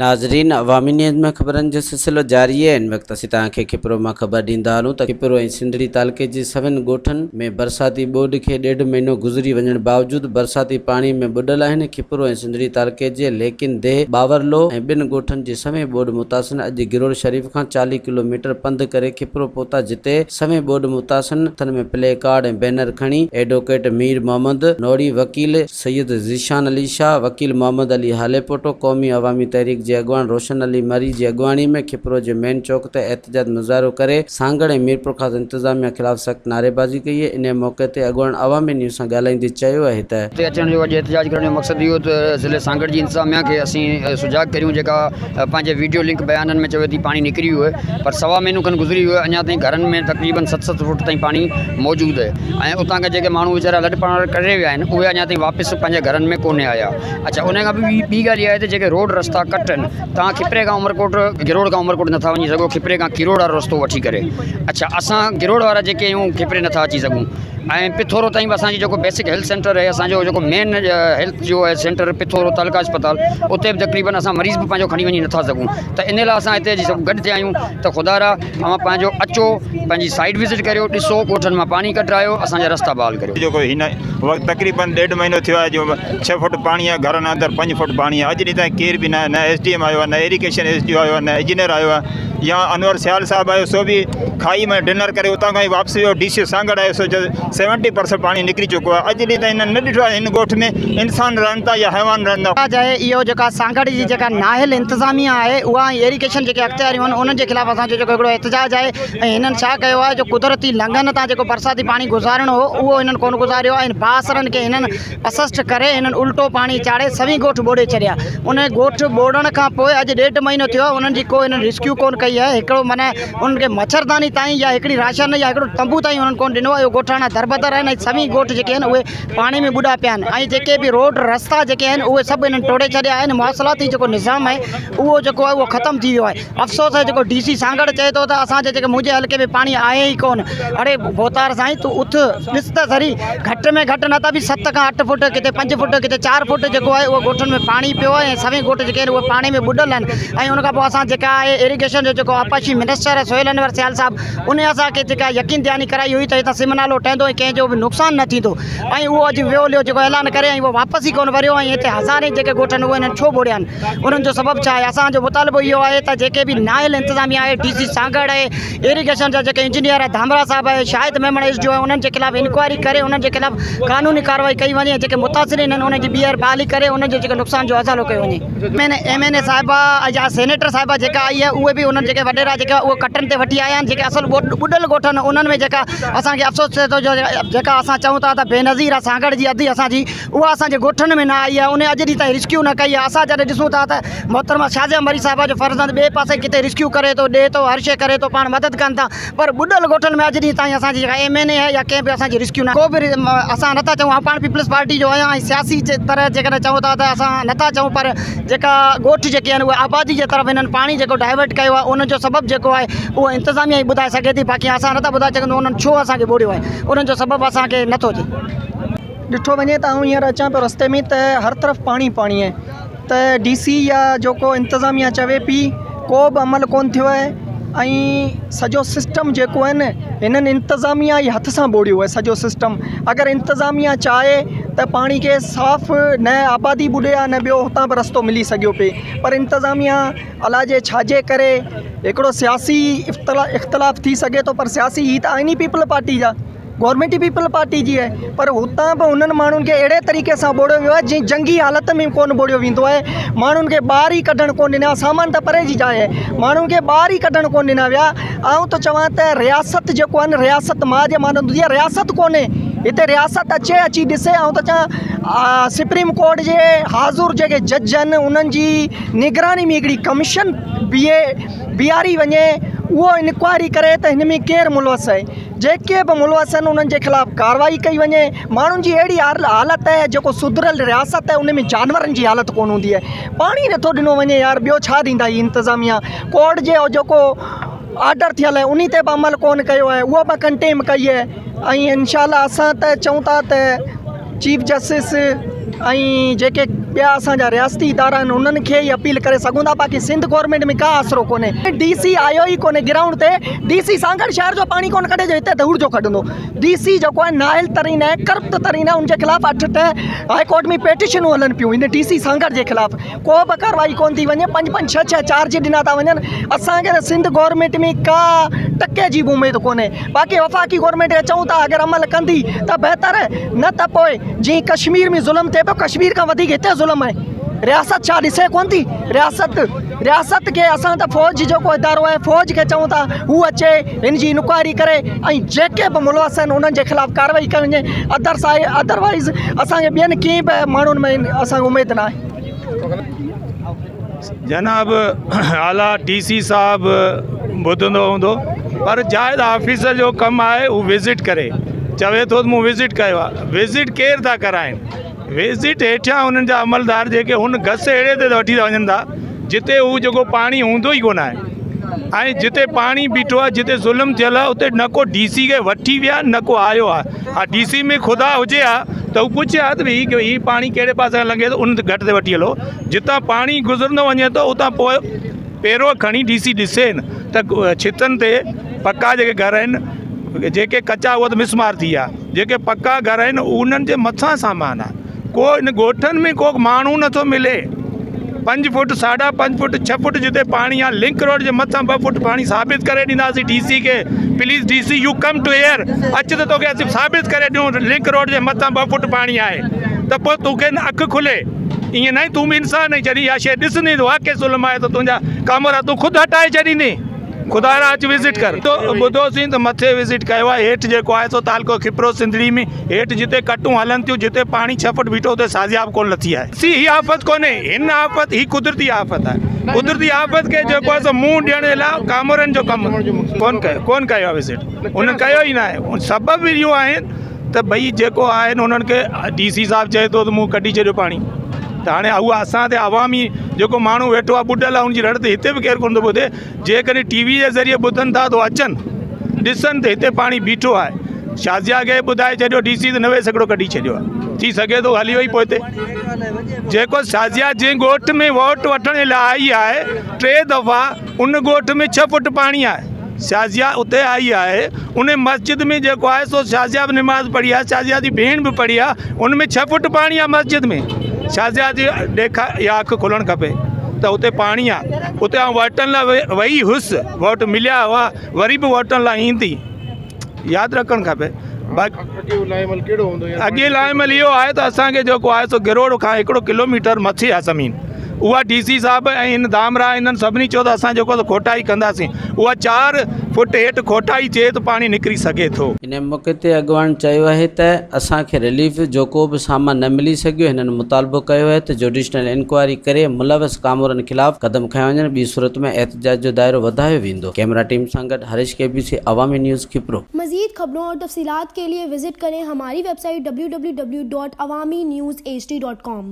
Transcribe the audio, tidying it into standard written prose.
ناظرين عوامي نيوز ۾ خبرن جو سلسلو جاري آهي. هن وقت اسين توهان کي کپرو مان خبر ڏيندا هلون ته کپرو ۽ سنڌڙي تعلقي جي سوين ڳوٺن ۾ برساتي ٻوڏ کي ڏيڍ مهينو گذري وڃڻ باوجود برساتي پاڻي ۾ ٻڏل آهن. کپرو ۽ سنڌڙي تعلقي جي ليڪن ديهه، ٻاورلو ۽ ٻن ڳوٺن جي سوين ٻوڏ متاثرن اڄ گروڙ شريف کان 40 ڪلو ميٽر پنڌ ڪري کپرو پهتا جتي سوين ٻوڏ متاثرن هٿن ۾ پلي ڪارڊ ۽ بينر کڻي ايڊووڪيٽ مير محمد نوڙي، وڪيل سيد ذيشان علي شاهه، وڪيل محمد علي هاليپوٽو، قومي عوامي تحريڪ جي اڳواڻ روشن علي مري جي اڳواڻي ۾ کپرو جي مين چوڪ تي احتجاج مظاهرو ڪري سانگهڙ ۽ ميرپورخاص انتظاميا خلاف سخت نعريبازي ڪئي آهي. انهي موقعي تي اڳواڻن عوامي نيوز سان ڳالهائيندي چيو آهي ته. هتي اچڻ جو اڄ احتجاج ڪرڻ جو مقصد اهو ته ضلعي سانگهڙ جي انتظاميا کي اسين سجاڳ ڪريون جيڪا پنهنجي ويڊيو لنڪ بيانن ۾ چوي ٿي پاڻي نڪري ويو آهي پر سوا مهينو کن گذري ويو آهي اڃا تائين گهرن ۾ تقريبن ست ست فوٽ تائين پاڻي موجود آهي. ۽ اتان کان جيڪي ماڻهو ويچارا لڏ پلاڻ ڪري ويا آهن اهي اڃا تائين واپس پنهنجي گهرن ۾ ڪونهي آيا. اڇا ان کان ٻي ٻي ڳالهه اها آهي ته جيڪي روڊ رستا ڪٽ آهن توهان کپري کان عمرڪوٽ گروڙ کان عمرڪوٽ نٿا وڃي سگهو کپري کان کيروڙ وارو رستو وٺي ڪري اڇا اسان گروڙ وارا جيڪي آهيون کپري نٿا اچي سگهون ۽ پٿورو تائين به اسانجي جيڪو بيسڪ هيلٿ سينٽر آهي اسانجو جيڪو مين هيلٿ جو آهي سينٽر پٿورو تعلقه اسپتال اتي به تقريبن اسان مريض به پنهنجو کڻي وڃي نٿا سگهون ته ان لاء اسان هتي اچي سڀ گڏ ٿيا آهيون ته خدارا اوهان پنهنجو اچو پنهنجي سائيٽ وزٽ ڪريو ڏسو ڳوٺن مان پاڻي ڪڍرايو اسان جا رستا بحال ڪريو. جيڪو هن وقت تقريبن ڏيڍ مهينو ٿيو آهي جو ڇهه فوٽ پاڻي آهي گهرن اندر پنج فوٽ پاڻي آهي اڄ ڏينهن تائين ڪير به نه نه ايس ڊي ايم آيو آهي نه ايريگيشن ايس ڊي او آيو آهي نه انجنيئر آيو آهي يا انور سيال صاحب آيو سو به کائي ۾ ڊنر ڪري اتان کان ئي واپس ويو ڊي سي سانگهڙ آيو سو سيونٽي پرسنٽ پاڻي نڪري چڪو آهي اڄ ڏينهن تائين هنن نه ڏٺو آهي هن ڳوٺ ۾ انسان رهن ٿا يا حيوان رهن ٿا. آهي اهو جيڪا سانگهڙ جي جيڪا نااهل انتظاميا آهي اها ۽ ايريگيشن جيڪي اختياريون آهن انهن جي خلاف اسان جو جيڪو هڪڙو احتجاج آهي ۽ هنن ڇا ڪيو آهي جو قدرتي لنگهن تان جيڪو برساتي پاڻي گذارڻو هو اهو هنن ڪونه گذاريو آهي ۽ بااثرن کي هنن اسسٽ ڪري هنن الٽو پاڻي چاڙهي سوين ڳوٺ ٻوڙي ڇڏيا ان ڳوٺ ٻوڙڻ کان پوء اڄ ڏيڍ مهينو ٿيو آهي انهن جي ڪو هنن ريسڪيو ڪونه ڪئي آهي هڪڙو معنيٰ انهن کي مڇرداني تائين يا هڪڙي راشن يا هڪڙو تنبو تائين انهن ڪونه ڏنو آهي اهو ڳوٺاڻا دربدر آهن ۽ سوين ڳوٺ جيڪي آهن اهي پاڻي ۾ ٻڏا پيا آهن ۽ جيڪي به روڊ رستا جيڪي آهن اهي سڀ انهن ٽوڙي ڇڏيا آهن مواصلاتي جيڪو نظام آهي اهو جيڪو آهي اهو ختم ٿي ويو آهي افسوس آهي جيڪو ڊي سي سانگهڙ چئي ٿو ته اسان جي جيڪي منهنجي حلقي ۾ پاڻي آهي ئي ڪونه اڙي ڀوتار سائين تون اٿ ڏس ته سري گهٽ ۾ گهٽ نه ته به 7 کان 8 فوٽ ڪٿي 5 فوٽ ڪٿي 4 فوٽ جيڪو آهي اهو ڳوٺن ۾ پاڻي پيو آهي ۽ سوين ڳوٺ جيڪي آهن اهي پاڻي ۾ ٻڏل آهن ۽ ان کان پوء اسان جيڪا آهي ايريگيشن جو جيڪو آبپاشي منسٽر آهي سهيل انور سيال صاحب انهي اسان کي جيڪا يقين دهاني ڪرائي هئي ته هتان سم نالو ٺهندو ۽ ڪنهن جو به نقصان نه ٿيندو ۽ اهو اڄ ويو هليو جيڪو اعلان ڪري ۽ اهو واپس ئي ڪونه وريو ۽ هتي هزارين جيڪي ڳوٺ آهن اهي انهن ڇو ٻوڙيا آهن انهن جو سبب ڇا آهي اسان جو مطالبو اهو آهي ته جيڪي به نااهل انتظاميا آهي ڊي سي سانگهڙ آهي ايريگيشن جا جيڪي انجنيئر آهي ڌامرا صاحب آهي شاهد ميمڻ ايس ڊي او آهي انهن جي خلاف انڪوائري ڪري انهن جي خلاف قانوني ڪارروائي ڪئي وڃي ۽ جيڪي متاثرين آهن انهن جي ٻيهر بحالي ڪري انهن جو جيڪو نقصان جو ازالو ڪيو وڃي. ايم اين اي صاحبه يا سينيٽر صاحبه جيڪا آئي آهي اهي به انهن جيڪي وڏيرا جيڪا اهي ڪٽن تي وٺي آيا آهن جيڪي اصل ٻڏل ڳوٺ آهن انهن ۾ جيڪا اسان کي افسوس ٿئي ٿو جو جيڪا اسان چئون ٿا ته بينظير آهي سانگهڙ جي اڌ اسان جي اها اسان جي ڳوٺن ۾ نه آئي آهي انهي اڄ ڏينهن تائين ريسڪيو نه ڪئي آهي اسان جڏهن ڏسون ٿا ته محترمه شازيه مري صاحبه جو فرزند ٻئي پاسي ڪٿي ريسڪيو ڪري ٿو ڏي ٿو هر شيء ڪري ٿو پاڻ مدد ڪن ٿا پر ٻڏل ڳوٺن ۾ اڄ ڏينهن تائين اسان جي جيڪا ايم اين اي آهي يا ڪنهن به اسان جي ريسڪيو نه ڪو به اسان نٿا چئون آئون پاڻ پيپلز پارٽي جو آهيان ۽ سياسي طرح جيڪڏهن چئون ٿا ته اسان نٿا چئون پر جيڪا ڳوٺ جيڪي آهن اهي آبادي جي طرف هنن پاڻي جيڪو ڊائيورٽ ڪيو آهي ان جو سبب جيڪو آهي اهو انتظاميا ئي ٻڌائي سگهي ٿي باقي اسان نٿا ٻڌائي سگهون انهن ڇو اسان کي ٻوڙيو آهي انهن جو سبب اسان کي نٿو اچي. ڏٺو وڃي ته آئون هينئر اچان پيو رستي ۾ ته هر طرف پاڻي پاڻي آهي ته ڊي سي يا جيڪو انتظاميا چوي پي ڪو به عمل ڪونه ٿيو آهي ۽ سڄو سسٽم جيڪو آهي نه هنن انتظاميا ئي هٿ سان ٻوڙيو آهي سڄو سسٽم اگر انتظاميا چاهي ته پاڻي کي صاف نه آبادي ٻڏي ها نه ٻيو هتان به رستو ملي سگهيو پي پر انتظاميا الاجي ڇاجي ڪري هڪڙو سياسي اختلاف ٿي سگهي ٿو پر سياسي هي ته آهن ئي پيپلز پارٽي جا گورنمينٽ ئي پيپلز پارٽي جي آهي پر هتان به انهن ماڻهن کي اهڙي طريقي سان ٻوڙيو ويو آهي جيئن جنگي حالت ۾ ڪونه ٻوڙيو ويندو آهي ماڻهن کي ٻاهر ئي ڪڍڻ ڪونه ڏنا سامان ته پري جي جاء آهي ماڻهن کي ٻاهر ئي ڪڍڻ ڪونه ڏنا ويا آئون ٿو چوان ته رياست جيڪو آهي نه رياست ماء جي معنيٰ هوندي آهي رياست ڪونهي هتي رياست اچي اچي ڏسي آئون ٿو چوان سپريم ڪورٽ جي حاضر جيڪي جج آهن انهن جي نگراني ۾ هڪڙي ڪميشن بيهي بيهاري وڃي اهو انڪوائري ڪري ته هن ۾ ڪير ملوث آهي جيڪي به ملوث آهن انهن جي خلاف ڪارروائي ڪئي وڃي ماڻهن جي اهڙي حالت آهي جيڪو سڌريل رياست آهي ان ۾ جانورن جي حالت ڪونه هوندي آهي پاڻي نٿو ڏنو وڃي يار ٻيو ڇا ڏيندا هي انتظاميا ڪورٽ جي جيڪو آرڊر ٿيل آهي انهي تي به عمل ڪونه ڪيو آهي اهو به ڪنٽيم ڪئي آهي ۽ انشاء الله اسان ته چئون ٿا ته چيف جسٽس ۽ جيڪي ٻيا اسان جا رياستي ادارا آهن انهن کي ئي اپيل ڪري سگهون ٿا باقي سنڌ گورنمينٽ ۾ ڪا آسرو ڪونهي. ڊي سي آيو ئي ڪونهي گرائونڊ تي، ڊي سي سانگهڙ شهر جو پاڻي ڪونه ڪڍي جو هتي ڌوڙ جو ڪڍندو. ڊي سي جيڪو آهي نااهل ترين آهي ڪرپٽ ترين آهي ان جي خلاف اٺ ٽه هاء ڪورٽ ۾ پيٽيشنون هلن پيون هن ڊي سي سانگهڙ جي خلاف ڪو به ڪارروائي ڪونه ٿي وڃي پنج پنج ڇهه ڇهه چارج ڏنا ٿا وڃن اسان کي ته سنڌ گورنمينٽ ۾ ڪا ٽڪي جي به اميد ڪونهي باقي وفاقي گورنمينٽ کي چئون ٿا اگر عمل ڪندي ته بهتر نه ته پوء جيئن ڪشمير ۾ ظلم ٿئي پيو ڪشمير کان وڌيڪ هتي ظلم آهي رياست ڇا ڏسي ڪونه ٿي رياست رياست کي اسان ته فوج جو ڪو ادارو آهي فوج کي چئون ٿا هو اچي هن جي انڪوائري ڪري ۽ جيڪي به ملوث آهن انهن جي خلاف ڪارروائي ڪئي وڃي ادرس آهي ادروائز اسان کي ٻين ڪنهن به ماڻهن ۾ اسان کي اميد نه آهي. جناب اعليٰ ڊي سي صاحب ٻڌندو هوندو پر جائز آفيسر جو ڪم آهي هو وزٽ ڪري چوي ٿو ته مون وزٽ ڪيو آهي وزٽ ڪير ٿا ڪرائين وزٽ هيٺيان انهن جا عملدار جيڪي هن گس اهڙي تي وٺي ٿا وڃن ٿا جتي هو جيڪو پاڻي هوندو ئي ڪونه آهي ۽ جتي پاڻي بيٺو آهي جتي ظلم ٿيل آهي اتي نه ڪو ڊي سي کي وٺي ويا نه ڪو آيو آهي ها ڊي سي ۾ خدا هجي ها ته هو پڇي ها ته هي هي پاڻي ڪهڙي پاسي کان لنگهي ٿو ان گهٽ تي وٺي هلو جتان پاڻي گذرندو وڃي ٿو اتان پوء پيرو کڻي ڊي سي ڏسي نه ته ڇتن تي پڪا جيڪي گهر آهن جيڪي ڪچا اهي ته مسمار ٿي ويا جيڪي پڪا گهر آهن انهن جي مٿان سامان آهي ڪو ان ڳوٺن ۾ ڪو ماڻهو نٿو ملي پنج فوٽ ساڍا پنج فوٽ ڇهه فوٽ جتي پاڻي آهي لنڪ روڊ جي مٿان ٻه فوٽ پاڻي ثابت ڪري ڏينداسين ڊي سي کي please D C you come to here اچ ته توکي اسين ثابت ڪري ڏيون لنڪ روڊ جي مٿان ٻه فوٽ پاڻي آهي ته پوء توکي اک کلي ائين ناهي تون به انسان آهين جڏهن اها شيء ڏسندين ته واقعي ظلم آهي ته تنهنجا ڪامورا تون خود هٽائي ڇڏيندين خدا را اچ وزٽ ڪر ٻڌوسين ته مٿي وزٽ ڪيو آهي هيٺ جيڪو آهي سو تعلقو کپرو سنڌڙي ۾ هيٺ جتي ڪٽون هلن ٿيون جتي پاڻي ڇهه فٽ بيٺو اتي سازيا به ڪونه لٿي آهي سي هي آفت ڪونهي هن آفت هي قدرتي آفت آهي قدرتي آفت کي جيڪو آهي سو منهن ڏيڻ جي لاء ڪامورن جو ڪم ڪونه ڪيو ڪونه ڪيو آهي وزٽ انهن ڪيو ئي ناهي سبب اهو آهن ته ڀئي جيڪو آهن انهن کي ڊي سي صاحب چئي ٿو ته مون ڪڍي ڇڏيو پاڻي ته هاڻي اهو اسان تي عوامي جيڪو ماڻهو ويٺو آهي ٻڏل آهي ان جي رڙ ته هتي به ڪير ڪونه ٿو ٻڌي جيڪڏهن ٽي وي جي ذريعي ٻڌن ٿا ته اچن ڏسن ته هتي پاڻي بيٺو آهي شازيا کي ٻڌائي ڇڏيو ڊي سي ته 90% ڪڍي ڇڏيو آهي ٿي سگهي ٿو هلي وئي پوئتي جيڪو شازيا جنهن ڳوٺ ۾ ووٽ وٺڻ لاء آئي آهي ٽي دفعا ان ڳوٺ ۾ 6 فٽ پاڻي آهي شازيا اتي آئي آهي ان مسجد ۾ جيڪو آهي سو شازيا به نماز پڙهي آهي شازيا جي ڀيڻ به پڙهي آهي ان ۾ 6 فٽ پاڻي آهي مسجد ۾ شازيا جي ڏيکا يا اک کلڻ کپي ته اتي پاڻي آهي اتي آئون ووٽن لاء وئي هيس ووٽ مليا هئا وري به ووٽن لاء ايندي ياد رکڻ کپي اڳي لاء عمل اهو آهي ته اسانکي جيڪو آهي سو گروڙ کان 1 ڪلوميٽر مٿي آهي زمين اها ڊي سي صاحب ۽ هن ڌامراهه انهن سڀني چيو ته اسان جيڪو کوٽائي ڪنداسين اها 4 فٽ هيٺ کوٽائي ٿئي ته پاڻي نڪري سگهي ٿو. ان موقعي تي اڳواڻن چيو آهي ته اسان کي رليف جو ڪو به سامان نه ملي سگهيو، هنن مطالبو ڪيو آهي ته جوڊيشنل انڪوائري ڪري ملوث ڪامورن خلاف قدم کنيا وڃن، ٻي صورت ۾ احتجاج جو دائرو وڌايو ويندو. ڪئميرا ٽيم سان گڏ Harish K B C Awami news Khipro. مزيد خبرون اور تفصيلات کے لیے وزٹ کریں ہماری ویب سائٹ www.awamiNewsHD.com.